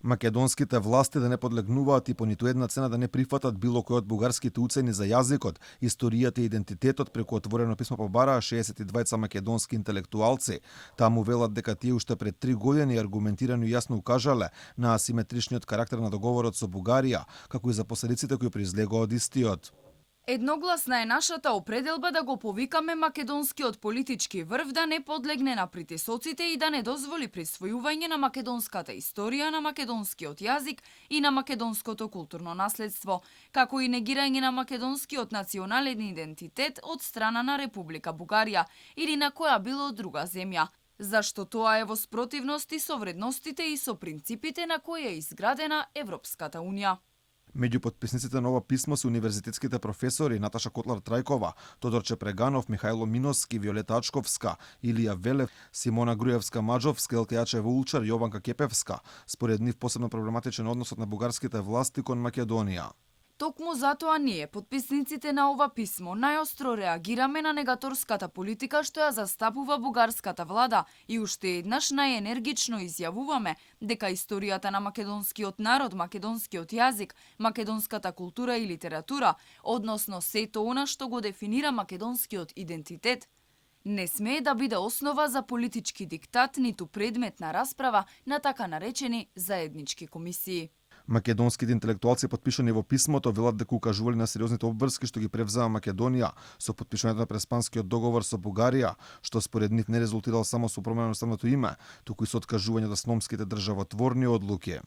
Македонските власти да не подлегнуваат и по ниту една цена да не прифатат било кој од бугарските уцени за јазикот, историјата и идентитетот преку отворено писмо побараа 62 македонски интелектуалци. Таму велат дека тие уште пред 3 години аргументирано и јасно укажале на асиметричниот карактер на договорот со Бугарија, како и за последиците кои произлегоа од истиот. Едногласна е нашата определба да го повикаме македонскиот политички врв да не подлегне на притисоците и да не дозволи присвојување на македонската историја, на македонскиот јазик и на македонското културно наследство, како и негирање на македонскиот национален идентитет од страна на Република Бугарија или на која било друга земја. Зашто тоа е во спротивност и со вредностите и со принципите на кои е изградена Европската унија. Меѓу потписниците на ова писмо се универзитетските професори Наташа Котлар-Трајкова, Тодорче Преганов, Михајло Миноски, Виолета Ачковска, Илија Велев, Симона Груевска-Маџовска, Елке Јачева-Улчар, Јованка Кепевска. Според нив посебно проблематичен односот на бугарските власти кон Македонија. Токму затоа ние, потписниците на ова писмо, најостро реагираме на негаторската политика што ја застапува бугарската влада и уште еднаш најенергично изјавуваме дека историјата на македонскиот народ, македонскиот јазик, македонската култура и литература, односно сето она што го дефинира македонскиот идентитет, не смее да биде основа за политички диктат, ниту предмет на расправа на така наречени заеднички комисии. Македонските интелектуалци потпишани во писмото велат дека укажувале на сериозните обврски што ги превзема Македонија со подпишувањето на Преспанскиот договор со Бугарија, што според нив не резултирал само со промена на уставното име, туку и со откажување од основските државотворни одлуки.